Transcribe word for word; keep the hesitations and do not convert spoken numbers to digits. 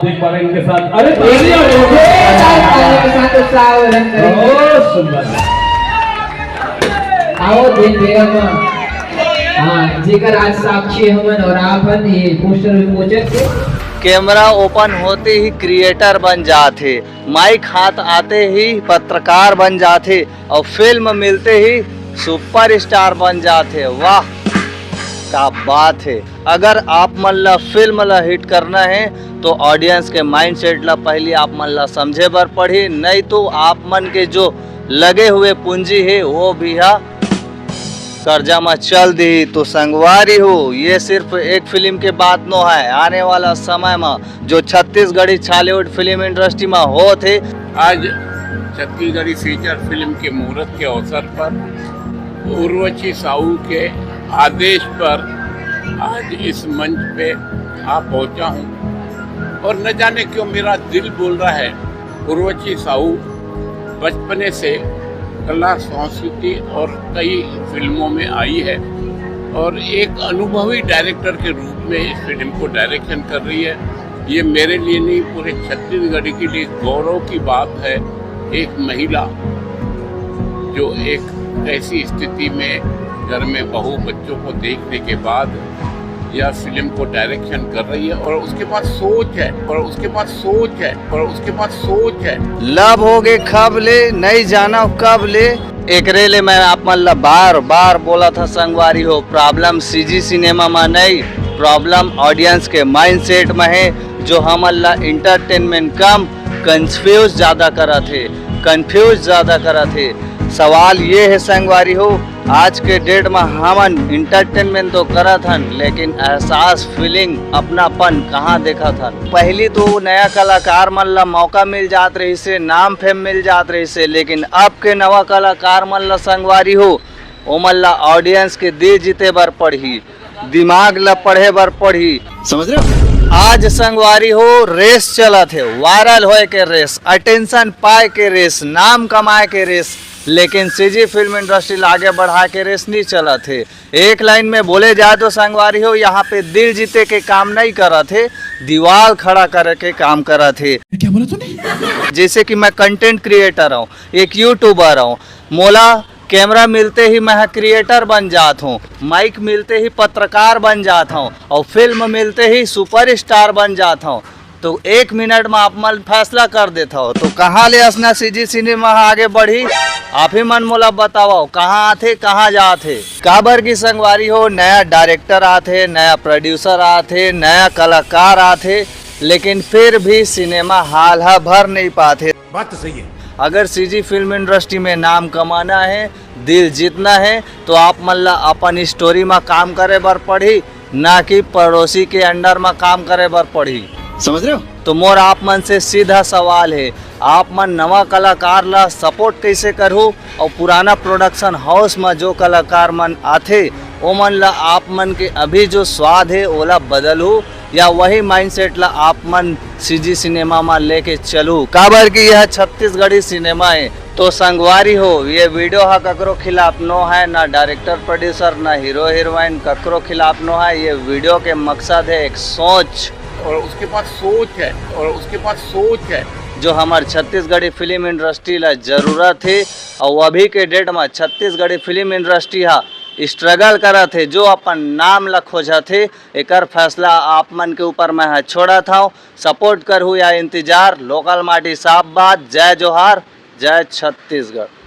देख पा रहे हैं इनके साथ। अरे, तालियां हो। जोरदार तालियों के साथ उत्साह वर्धन करें। बहुत सुंदर। आओ, देख बेरा मा। हाँ, जेकर आज साक्षी हमन और आप हन, ये पोस्टर विमोचन के। कैमरा ओपन होते ही क्रिएटर बन जात हे, माइक हाथ आते ही पत्रकार बन जात हे, और फिल्म मिलते ही सुपरस्टार बन जात हे। वाह, का बात हे। अगर आप मन ला फिल्म ला हिट करना हे, तो ऑडियंस के माइंडसेट ला पहली आप मन ला समझे बर पड़ही, नहीं तो आप मन के जो लगे हुए पूंजी हे, वो भी हा कर्जा में चल दी। तो संगवारी हो, ये सिर्फ एक फिल्म के बात नो है, आने वाला समय में जो छत्तीसगढ़ी छॉलीवुड फिल्म इंडस्ट्री में होत हे। आज छत्तीसगढ़ी फीचर फिल्म के मुहूर्त के अवसर पर उर्वशी साहू के आदेश पर आज इस मंच पे आ पहुंचा हूं और न जाने क्यों मेरा दिल बोल रहा है। उर्वशी साहू बचपने से कला, संस्कृति और कई फिल्मों में आई है और एक अनुभवी डायरेक्टर के रूप में इस फिल्म को डायरेक्शन कर रही है। ये मेरे लिए नहीं, पूरे छत्तीसगढ़ के लिए गौरव की बात है। एक महिला जो एक ऐसी स्थिति में घर में बहू बच्चों को देखने के बाद या फिल्म को डायरेक्शन कर रही है और उसके पास सोच है और उसके पास सोच है और उसके पास सोच है। लव हो गए खब ले, नहीं जाना कब ले। एकरे ले मैं आप मन ला बार बार बोला था संगवारी हो, प्रॉब्लम सीजी सिनेमा में नहीं, प्रॉब्लम ऑडियंस के माइंडसेट में है, जो हमन ला एंटरटेनमेंट कम, कंफ्यूज ज्यादा करत हे, कंफ्यूज ज्यादा करत हे। सवाल ये है संगवारी हो, आज के डेट में हमन एंटरटेनमेंट तो करत हन, लेकिन एहसास, फीलिंग, अपनापन कहाँ देखत हन? पहली तो नया कलाकार मन ला मौका मिल जात रहिसे, नाम फेम मिल जात रहिसे, लेकिन अब के नवा कलाकार मन ला संगवारी हो, ओमन ला ऑडियंस के दिल जीते बर पड़ही, दिमाग ला पढ़े बर पड़ही। समझ रहे हो? आज संगवारी हो, रेस चलत हे, वायरल होए के रेस, अटेंशन पाए के रेस, नाम कमाए के रेस, लेकिन सीजी फिल्म इंडस्ट्री ला आगे बढ़ाए के रेस नहीं चलत हे। एक लाइन में बोले जाए तो संगवारी हो, यहाँ पे दिल जीते के काम नहीं करत हे, दीवाल खड़ा करे के काम करत हे। क्या बोला तूने? जैसे कि मैं कंटेंट क्रिएटर हूँ, एक यूट्यूबर हूँ, मोला कैमरा मिलते ही मैं क्रिएटर बन जात हूँ, माइक मिलते ही पत्रकार बन जात हूँ, और फिल्म मिलते ही सुपरस्टार बन जात हूँ। तो एक मिनट में आप मन फैसला कर देत हो, तो कहाँ ले असना सीजी सिनेमा आगे बढ़ी? आप ही मन मोला बताओ, कहाँ आथे, कहाँ जात हे? काबर की संगवारी हो, नया डायरेक्टर आथे, नया प्रोड्यूसर आथे, नया कलाकार आथे, लेकिन फिर भी सिनेमा हाल हा भर नहीं पाथे। बात तो सही है। अगर सीजी फिल्म इंडस्ट्री में नाम कमाना है, दिल जीतना है, तो आप मन ला अपन स्टोरी में काम करे बर पड़ही, ना कि पड़ोसी के अंडर में काम करे बर पड़ही। समझ रहे हो? तो मोर आप मन से सीधा सवाल है, आप मन नवा कलाकार ला सपोर्ट कैसे करहू, और पुराना प्रोडक्शन हाउस में जो कलाकार मन आथे, ओमन ला आप मन के अभी जो स्वाद है, ओला बदलहू, या वही माइंडसेट ला आप मन सीजी सिनेमा में लेके चलू, काबर कि यह छत्तीसगढ़ी सिनेमा है। तो संगवारी हो, ये वीडियो हा ककरो खिलाफ नो है, ना डायरेक्टर प्रोड्यूसर, ना हीरो हीरोइन, ककरो खिलाफ नो है। ये वीडियो के मकसद है एक सोच, और उसके पास सोच है, और उसके पास सोच है। जो हमार छत्तीसगढ़ी फिल्म इंडस्ट्री ला जरूरत है, और अभी के डेट में छत्तीसगढ़ी फिल्म इंडस्ट्री हा स्ट्रगल करत है, जो अपन नाम ला खोजत है। एकर फैसला आप मन के ऊपर मैं हा छोड़त हूँ। सपोर्ट करहू या इंतजार, लोकल माटी साफ बात। जय जोहार, जय छत्तीसगढ़।